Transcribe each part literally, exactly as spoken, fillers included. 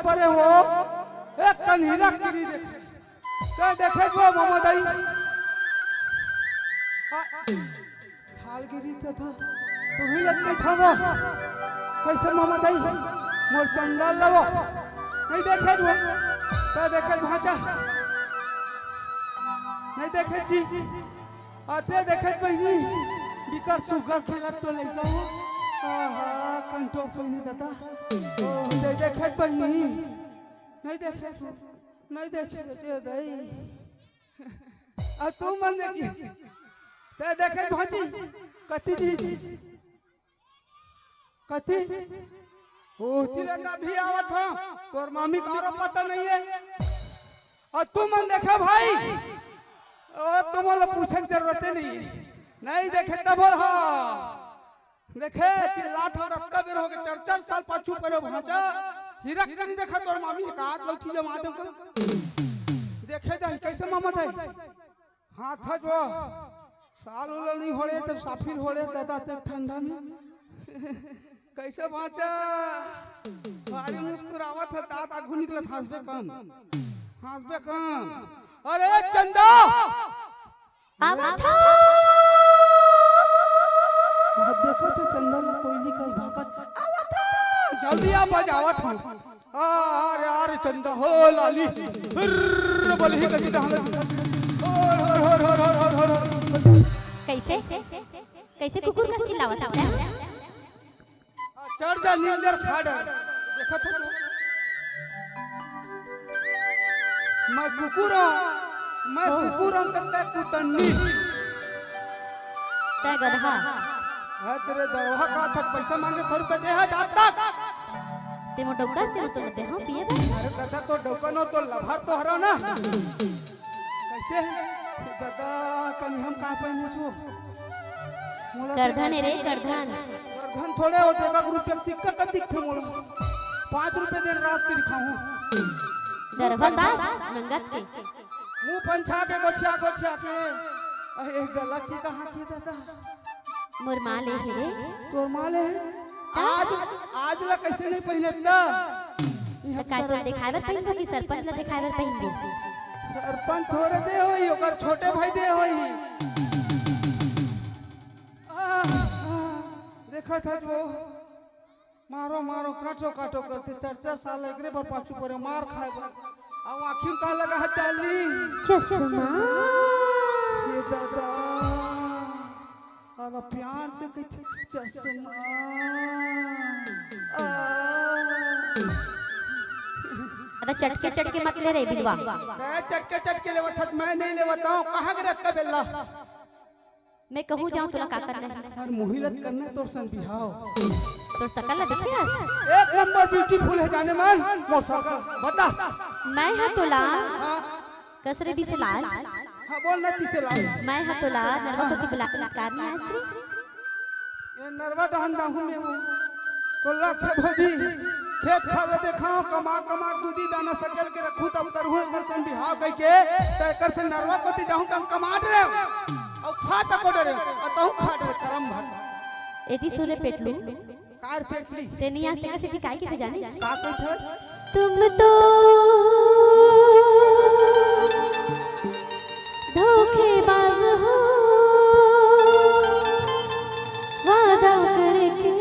परे हो, एक कन हीरा गिरी देखे। तैं देखे वो मामा दाई। आ, हाल गिरी त था, तुही लगते था वो। कइसे मामा दाई, मोर चंदा ल वो। नइ देखे वो, तैं देखे भांचा। नइ देखे जी। अते देखे बहिनी, बिकट सुग्घर खेलत तो लइका हो। आहा, कंटो पहिनी दादा। ओ, तैं देखे बहिनी। नइ देखे, नइ देखे, ए दाई। अउ तुमन देखी, तैं देखे भौजी, कति जी, कति? ओ, तिला त अभी आवत हंव, तोर मामी कारो पता नइ हे। अउ तुमन देखे भाई, ओ, तुमन ला पूछे के जरूरते नइ हे। नइ देखे तभो ल हा। देखे, चिल्लात हंव, अतका बेर होगे, चार चार साल पाछू परे भांचा, हीरा कनी देखा तोर मामी ह का लौठी जमा दे का। देखे जाही, कइसे मामा दाई? हाथ ह जो, साल उल नइ होड़े, त साफिर होड़े, दादा ते ठंडा में। कइसे भांचा? भारी मुस्कुरावत ह, दांत आघू निकलत, हंसबे कम, हंसबे कम। अरे चंदा! आवत हंव। वह देखत हे चंदा ला कोयली कस भागत। आवत हंव। जल्दी आ, बजावत हंव। आ, आ रे, आ रे चंदा हो लाली। फिर बलही कति डहले। होर, होर, होर। कइसे? कइसे कुकुर कस चिल्लावत हस? चढ़ जा नींदर खाडर। देखत हो तो? मैं कुकुर हंव, मैं ओह। कुकुर हंव, त तैं कुतन्नी। तैं गदहा। हे तेरे दरोहा का था, पइसा मांगे सौ रुपया दे हा, जा तक। तें मोर डउका हस, तें मोर तो देहूं पिए बर। अरे दादा, तोर डउका नोहंव, तोर लभार तो हरंव ना। कइसे? दादा, कनी हम का पहिने छो? मोला करधन दे ए रे, करधन। करधन थोड़े होथे, एक रुपया के सिक्का कस दिखथे मोला। पाँच रुपया दे रात सिरखाहूं। दरभंगा नंगत के। मुंह पंछा के गोठिया, गोठिया के। अरे, गला के कहां के दादा? मोर मां ले हे रे। तोर मां ले हे? आज, आज ला कइसे नइ पहिने त? त का तोला देखाय बर पहिनबो कि सरपंच ला देखाय बर पहिनबो? सरपंच थोड़े दे होही, ओकर छोटे भाई दे होही। आ, आ, देखत हस वो, मारो, मारो, काटो, काटो करथे, चार चार साल एकरे बर पाछू परे, मार खाय बर। अउ आँखी म का लगा हे डाली? चश्मा। ए दादा, अला प्यार से कहिथे, चश्मा। आ। अरे चटके चटके मत ले रे बिलवा। अरे चटके चटके लेवत हस, मैं नइ लेवत हंव, कहां गे रख के बेल्ला? मैं कहूं जाऊं तोला का करना हे? अरे मोही ला करना हे तोर संग बिहाव। तोर सकल ला देखे हस? एक नंबर beautiful हे जानेमन, मोर सकल, बता। मैं हा तोला हां। कस रे बिसलाल। हां, बोल ना तिसलाल। मैं हा तोला नरवा कोती बुला के कार में आइस रे। ए नरवा डहन जाहूं मैं हूं। तोला लगथे भौजी, खेत खार ला देखांव, कमा कमा दूधी दाना सकेल के रखहूं, तब करहूं एकर संग बिहाव कहिके, त एकर संग नरवा कोती जाहूं त हम कमा डरेंव। अउ खा तको डरेंव, अउ तहूं खा डरेव करम भर। एती सुन रे पेटलू, कार पेटली। तें आज तेकर सेती काय कहिथे जानिस? का कहिथे? तुम तो धोखेबाज हो, वादा करके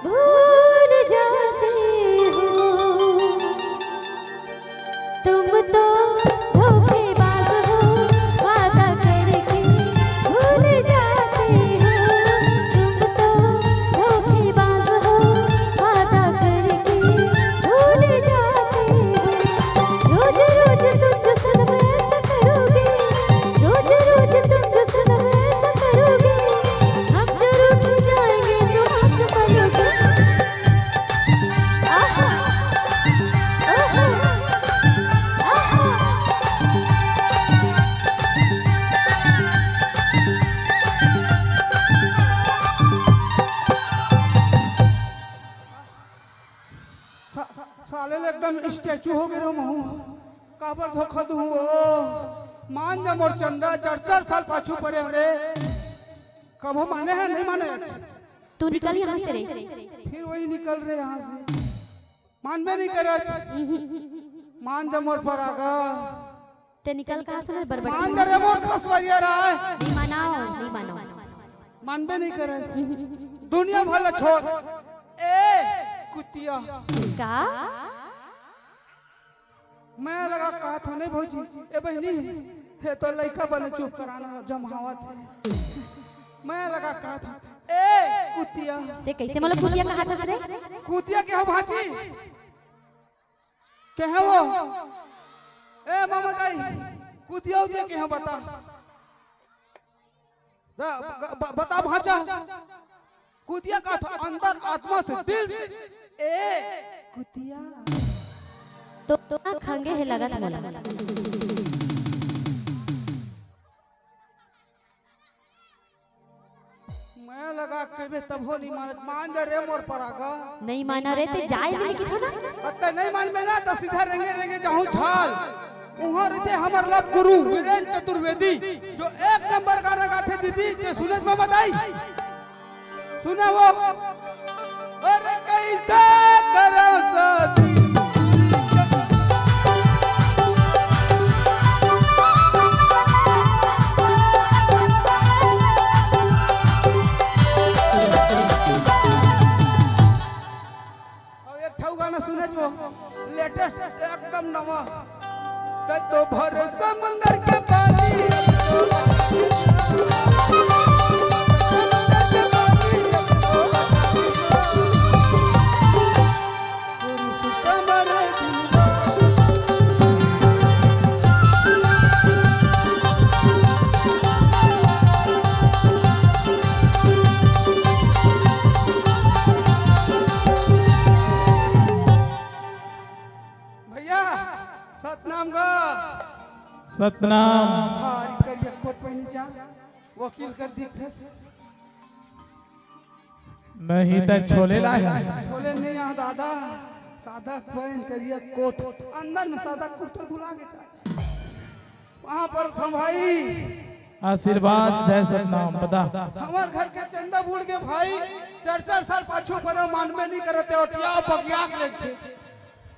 भूल जाते हो। तुम तो धोखेबाज हो, वादा करके भूल जाते हो। तुम तो धोखेबाज हो, वादा करके भूल जाते हो। रोज रोज तुम जो सनम ऐसा करोगे, रोज रोज तुम जो सनम ऐसा करोगे, हम जो रूठ जाएंगे तो माफ करोगे। आहा, ओहो, आहा। सा-, साले ले एकदम statue हो गे रे महूं। काबर धोखा दूं ओ? मान जा मोर चंदा, चार चार साल पाछू परे हंव रे। कभू माने हे, नइ माने हे। तू निकल यहाँ से रे। फिर वही निकल रे यहाँ से। मानबे नहीं करस। मान जा मोर परागा। ते निकल कहाँ से रे, बड़बड़। मान जा रे मोर खसवरिया राय। नहीं मानाओ, नहीं मानाओ। मानबे नहीं करस। दुनिया भला छोड़। ए कुतिया। का? मैं लगा कहा था नहीं भौजी, ए बहनी, हे तो लइका बने चुप कराना जमहावत हे। मैं लगा कहा था, ए कुतिया। ते कैसे मतलब कुतिया कहा था रे? कुतिया के हो भांची? के है वो? ए मामा दाई, कुतिया उतिया के हो बता। ब-, ब-, बता भांचा। कुतिया का था अंदर आत्मा से, दिल से। ए कुतिया। तो, तो खंगे हे लगत मोला। मैं लगा केबे तभो नहीं मानत। मान जा रे मोर परागा। नहीं माना रे, ते जाए मिले की था ना। अत्ते नहीं मान में ना तो सीधा रेंगे रेंगे जाहूं झाल। उहाँ रहिथे हमर लव गुरु वीरेंद्र चतुर्वेदी, जो एक नंबर गाना गाथे दीदी, ते सुने में बताई। सुना वो। अरे कैसे करा शादी। अउ एक ठउ गाना सुने जो, लेटेस्ट, एकदम नवा। ते तो भर समुंदर के पानी। भैया, सतनाम गा। सतनाम। भारी करिया कोट पहिने जा, वकील कर दिखथे। नहीं त छोले लाए हस। छोले नहीं आ दादा, सादा पहन करिया कोट, अंदर में सादा कुर्ता भुला के जा। वहाँ पर था भाई। आशीर्वाद, जय सतनाम, बता। हमार घर के चंदा बूढ़ के भाई, चार चार साल पाछू पर मानबे नहीं करते, ओटिया बगिया के रखते।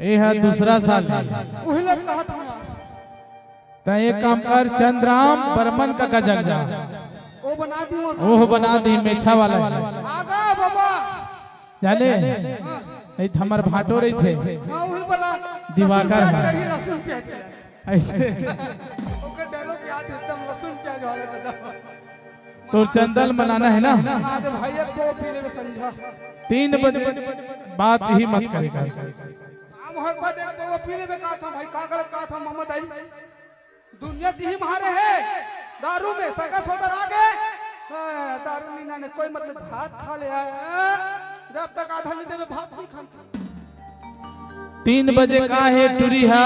ए हा दूसरा साल हे। उहिले कहत हूँ यार। त एक काम कर, चंद्राम बर्मन का गजब जा। ओ बना दी वो। ओह बना दी, मेछा वाला हे। आगा बाबा। जाने? हाँ। नहीं त हमर भांटो रहिथे। हाँ, उहिले बना। दिवाकर लहसुन प्याज हा। करी, लहसुन प्याज। ऐसे। ओकर dialogue याद एकदम लहसुन प्याज वाला बता। तोर चंदल मनाना हे ना? हाँ, तो भाई, एक पो पी लेबे संझा। तीन बजे बात ही मत करे कर। हम हक बात एक पो पी लेबे का था भाई, का गलत का था मोहम्मद आई? दुनिया दिही मारे हे दारू में, सगा सोदर आगे। हाँ, दारू नहीं ना, कोई मतलब भात खा ले आए। जब तक आधा नहीं देबे भात नहीं खान। तीन बजे का हे टुरी हा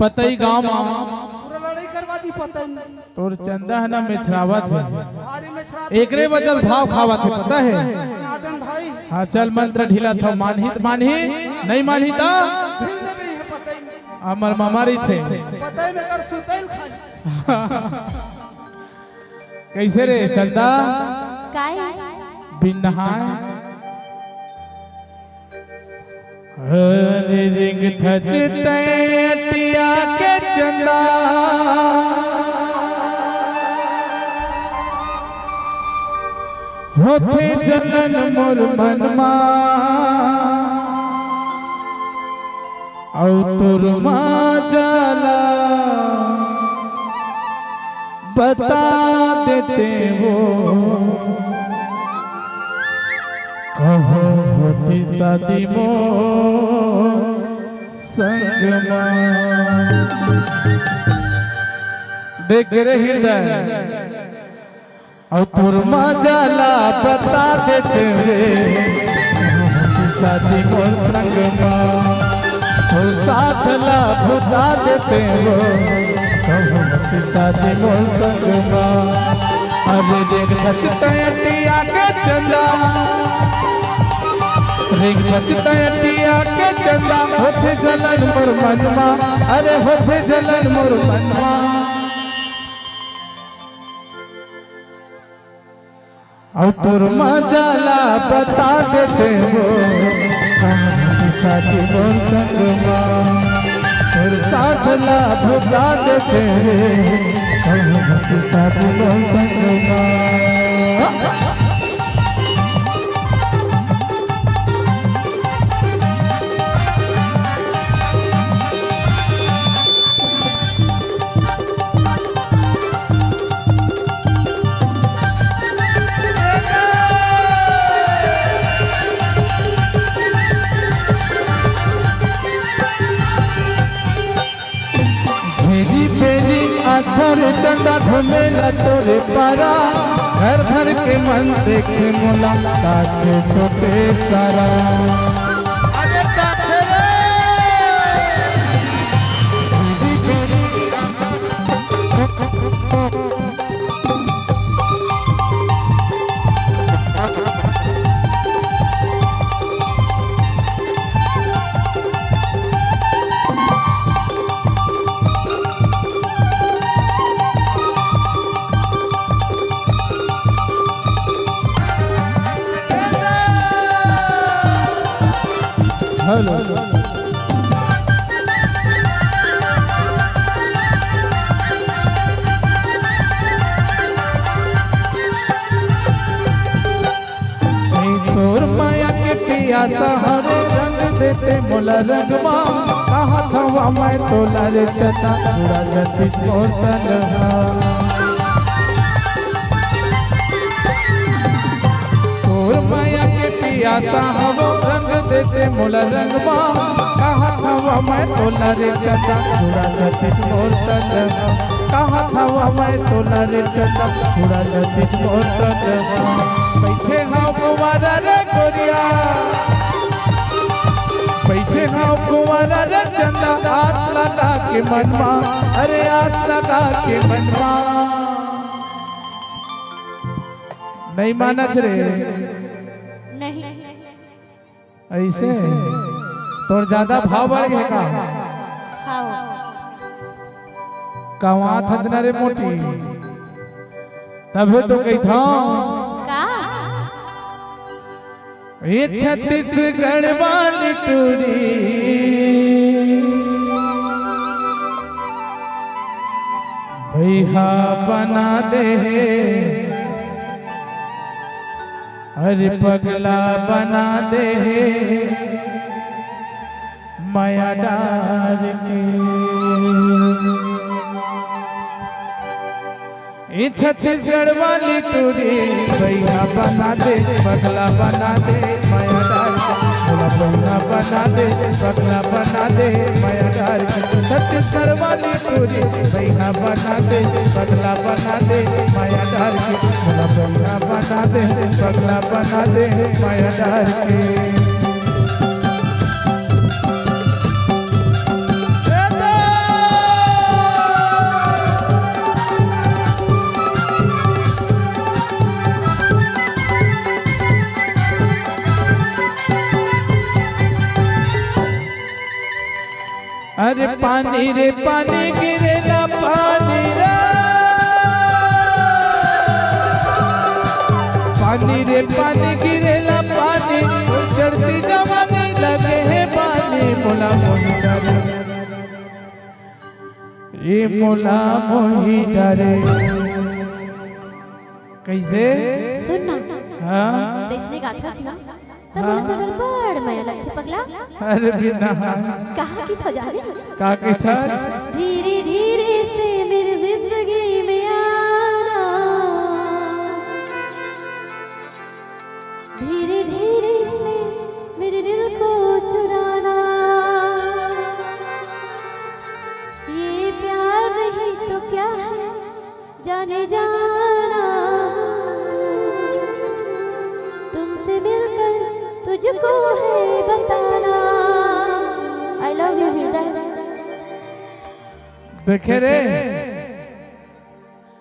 पतई गांव मा। पूरा लड़ाई करवा दी पतई में। तोर चंदा हे ना मेछरावत हे। भारी मेछरावत हे। एकरे वजह से भाव खावत हे, पता हे? नादन भाई। हाँ, चल मंत्र ढीला था, मानही त मानही, नहीं मानही त? ढील देबे ये पतई में। हमर मामा रहिथे। पतई में कर सुतैल खाई। कैसे रे चंदा? काहे? बिन नहाए। अरे रिंग थच तैं अटिया के चंदा, होथे जलन मोर मन मा। अउ तोर माजा ला बता देते वो, कहो होती शादी मोर संग मा। देख रे हृदय, अउ तोर माजा ला बता देते रे, कहूँ कि शादी मोर संग मा, तोर साथ ला भुता देते वो, कहूँ कि शादी मोर संग मा। अरे देख सच तैं अटिया के चंदा, देख सच तैं अटिया के चंदा, होथे जलन मोर मन मा, अरे होथे जलन मोर मन मा। अउ तोर मजा ला बता देते हो, कहाँ की शादी मोर संग मा, तोर साथ ला भुला देते हो, कहाँ की शादी मोर संग मा। घेरी बेरी आथर चंदा घूमेला तोरे पारा, घर घर के मन देखे मोला ताके छोटे सारा। अरे ताके रे। घेरी बेरी हेलो। ए तोर माया के पियासा हवे, रंग देते मोला रंगवा। कहत हवा मैं तोला रे चंदा, पूरा जतिस मोर तनहा। तोर माया के पियासा हवो, रंग देते मोला रंगवा। कहत हवा मैं तोला रे चंदा, पूरा जतिस मोर तनहा। कहत हवा मैं तोला रे चंदा, पूरा जतिस मोर तनहा। बइठे हव कुंवारा रे गोरिया, बइठे हव कुंवारा रे चंदा, आस लगा के मन मा, अरे आस लगा के मन मा। नइ मानस रे। नहीं। अइसे तोर जादा भाव बढ़ गे का? हाव। कमात हस ना रे मोटी, तभे तो कहिथंव। का? ए छत्तीसगढ़ वाली टूरी, भइया बना दे हे, अरे पगला बना दे हे, मया डार के। ए छत्तीसगढ़ वाली टूरी, भइया बना दे, पगला बना दे, मया डार के। मोला भइया बना दे, पगला बना दे, मया डार के। छत्तीसगढ़ वाली टूरी, भइया बना दे, पगला बना दे, मया डार के। मोला भइया बना दे, पगला बना दे, मया डार के। अरे पानी रे पानी गिरेला पानी रे, पानी रे पानी गिरेला पानी, चढ़ती जवानी लगे हे पानी, मोला मोही डारे, ए मोला मोही डारे। कइसे? सुन ना। हाँ? त अइसने गाथस ना। तब हाँ। मोला तोर बड़ मया लगथे पगला। अरे बिना। कहाँ की था जाने? का की था? धीरे धीरे से मेरी जिंदगी में आना, धीरे धीरे से मेरे दिल को चुराना, ये प्यार नहीं तो क्या है जाने जाना, तुमसे मिलकर तुझको है बताना। I love you हृदय। देखे रे,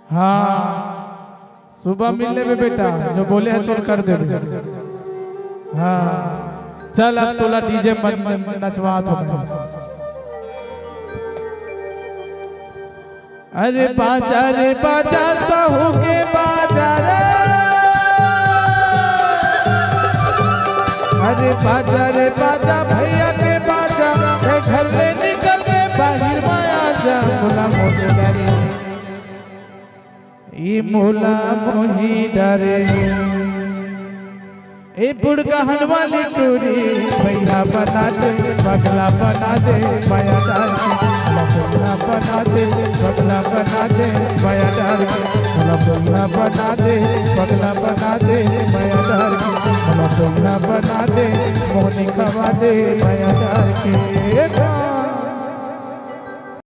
हाँ, सुबह मिल लेबे बेटा, जो बोले हे चोर कर देबे। हाँ, चल अब तोला डीजे मन नचवात हो। अरे बाजा रे बाजा, सहू के बाजा रे। अरे बाजा रे बाजा, भैया के बाजा, ए घर ले निकल के बाहिर मा आजा, मोला मोही डारे, ए मोला मोही डारे। ए बुढ़गहन वाली टूरी, भैया बना दे, पगला बना दे, मया डार के, मोला पगला बना दे, पगला बना दे, मया डार के, मोला पगला बना दे, पगला बना दे, मया डार के, मोला पगला बना दे, मोहनी खवा दे, मया डार के। ए बा-